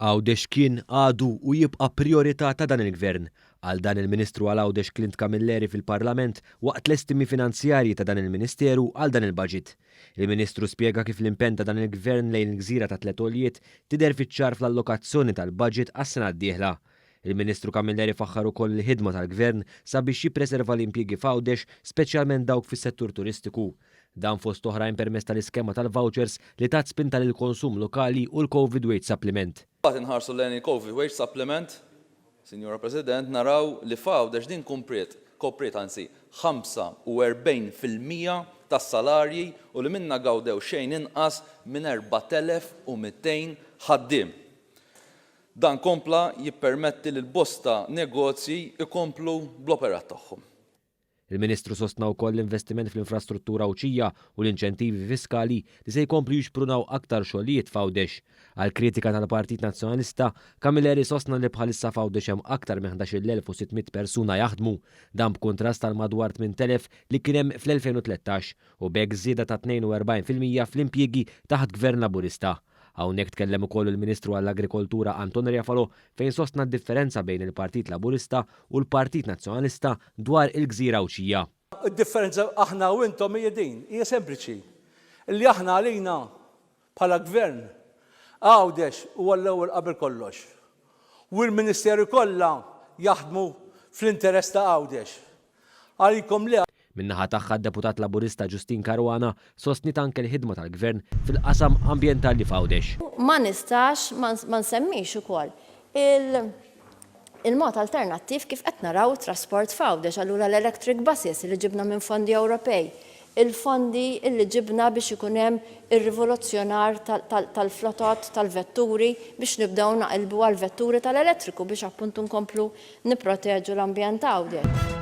Għawdex kien, għadu u jibqa' prijorità ta' dan il-Gvern. Qal dan il-Ministru għal Għawdex Clint Camilleri fil-Parlament waqt l-estimi finanzjarji ta' dan il-Ministeru għal dan il-Budget. Il-Ministru spjega kif l-impenn ta' dan il-Gvern lejn il-gżira ta' tlett għoljiet tidher fiċ-ċar fl-allokazzjoni tal-budget għas-sena d-dieħla. Il-Ministru Camilleri faħħar ukoll il-ħidma tal-Gvern sabiex jippreserva l-impjiegi f'Għawdex speċjalment dawk fis-settur turistiku. Dan fost oħrajn permezz tal-iskema tal-vouchers li tat spinta lill-konsum lokali u l-Covid Wage Supplement. Mbagħad inħarsu lejn il-Covid Wage Supplement, Sinjura President, naraw li f'Għawdex din kumpriet, kopriet anzi, 45% tas-salarji u li minnha gawdew xejn inqas minn 4,200 ħaddiem. Dan kompla jippermetti lil bosta negozji jkomplu bl-operat tagħhom. Il-Ministru sostna wkoll l-investiment fl-infrastruttura Għawdxija u l-inċentivi fiskali li se jkomplu jixprunaw aktar xogħlijiet f'Għawdex. Għall-kritika tal-Partit Nazzjonalista, Camilleri sostna li bħalissa f'Għawdex hemm aktar minn 11,600 persuna jaħdmu. Dan b'kuntrast għal madwar 8,000 li kien hemm fl-2013 u b'hekk żieda ta' 42% fl-impjiegi taħt Gvern Laburista. Hawnhekk tkellem ukoll il-Ministru għall-Agrikoltura Anton Refalo fejn sostna d-differenza bejn il-Partit Laburista u l-Partit Nazzjonalista dwar il-gżira Għawdxija. Id-differenza aħna u intom hija din, hija sempliċi, li aħna għalina bħala Gvern, Għawdex huwa l-ewwel qabel kollox. U l-Ministeri kollha jaħdmu fl-interess ta' Għawdex. Għalikom le. Min-naħa tagħha d-Deputat Laburista Justyne Caruana sostniet anke l-ħidma tal-Gvern fil-qasam ambjentali f'Għawdex. Ma nistax ma nsemmix ukoll il-mod alternattiv kif qed naraw it-trasport f'Għawdex, allura l-electric buses li ġibna minn fondi Ewropej, il-fondi li ġibna biex ikun hemm ir-rivoluzzjonar tal-flotot tal-vetturi biex nibdew naqilbu għall-vetturi tal-elettriku biex appuntu nkomplu nipproteġu l-ambjent Għawdex.